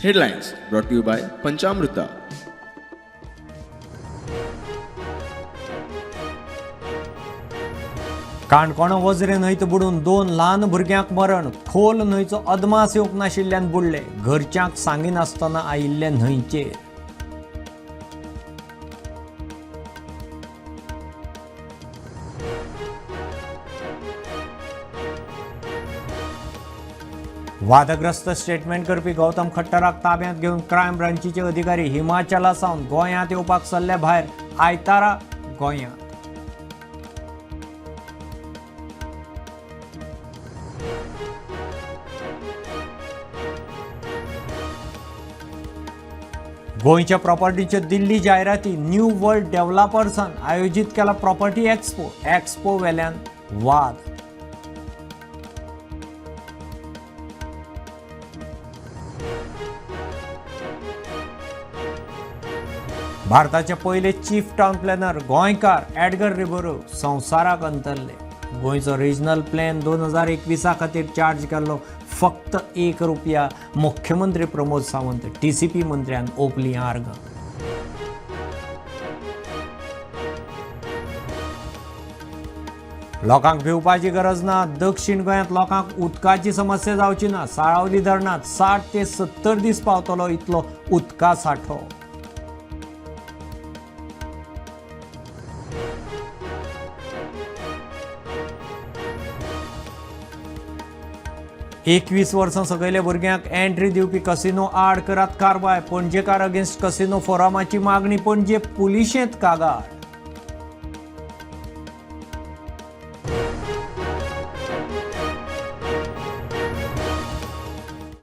Headlines brought to you by Panchamruta. Canacona Vajre न्हंयत बुडून 2 ल्हान भुरग्यांक मरण. खोल न्हंयचो अदमास येवंक नाशिल्ल्यान बुडले. घरच्यांक सांगिनासतना आयिल्ले न्हंयचेर. वादग्रस्त स्टेटमेंट करपी गौतम खट्टराक ताब्यांत घेवन क्रायम ब्रांचीचे अधिकारी हिमाचला सावन गोंयांत येवपाक सल्ले भायर. आयतारा गोंयांत. गोंयच्या प्रॉपर्टीच्यो दिल्ली जायराती न्यू वर्ल्ड डेव्हलपर्सान आयोजीत केला प्रॉपर्टी एक्सपो. एक्सपो वेल्यान वाद. भारताचे पयले चीफ टावन प्लॅनर गोंयकार एडगर रिबेरो संवसाराक अंतरले. गोंयचो रिजनल प्लॅन 2021 खातीर चार्ज केल्लो फक्त 1 रुपया. मुख्यमंत्री प्रमोद सावंत TCP मंत्र्यान ओपली आर्गां. लोकांक भिवपाची गरज ना. दक्षिण गोंयांत लोकांक उदकाची समस्या जावची ना. साळावली धरणांत 60 ते 70 दीस पावतलो इतलो उदका सांठो. 21 वर्सां सकयल्या भुरग्यांक एंट्री दिवपी कसिनो आड करात कारवाय. पणजेकार अगेन्स्ट कसिनो फोरमाची मागणी. पणजे पुलिशेंत कागाळ.